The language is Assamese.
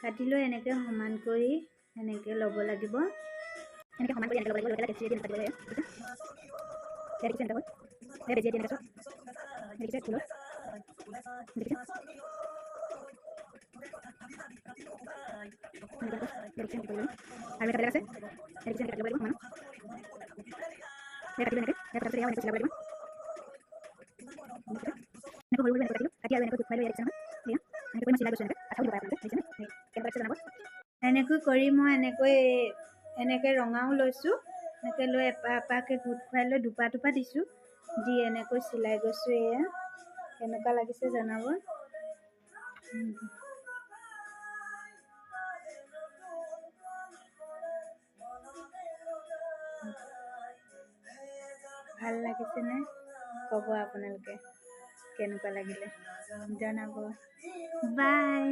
কাটি লৈ এনেকৈ সমান কৰি এনেকৈ ল'ব লাগিব। এনেকৈ সমান কৰি এনেকৈ ল'ব লাগিব। লৈ পেলাই কেঁচিয়ে দি কাটিব লাগে। দেখিছে, এনেকৈ হ'ল। বেজিয়ে দি এনেকৈ চোৱা, দেখিছে ফুলত, দেখিছে দেখিছে এনেকৈ কৰি। আৰু এটা বেলেগ আছে, দেখিছে, এনেকৈ কাটিব লাগিব সমান। কাটিলো এনেকৈ। কটাৰ পিছত এনেকৈ চিলাব লাগিব, দেখিছে। এনেকৈ সৰু সৰু এনেকৈ কাটিলোঁ। কাটি আৰু এনেকৈ গোট খুৱাই লৈ, দেখিছে নহয়, এয়া এনেকৈ কৰি মই চিলাই গৈছোঁ। এনেকৈ আঠাও দিব পাৰে আপোনালোকে, দেখিছেনে? কেনেকুৱা লাগিছে জনাব। এনেকৈ কৰি মই এনেকৈ এনেকৈ ৰঙাও লৈছোঁ। এনেকৈ লৈ এপাহ এপাহকৈ গোট খুৱাই লৈ দুপা দুপা দিছোঁ, দি এনেকৈ চিলাই গৈছোঁ। এয়া কেনেকুৱা লাগিছে জনাব। ভাল লাগিছেনে ক'ব আপোনালোকে, কেনেকুৱা লাগিলে জনাব। বাই।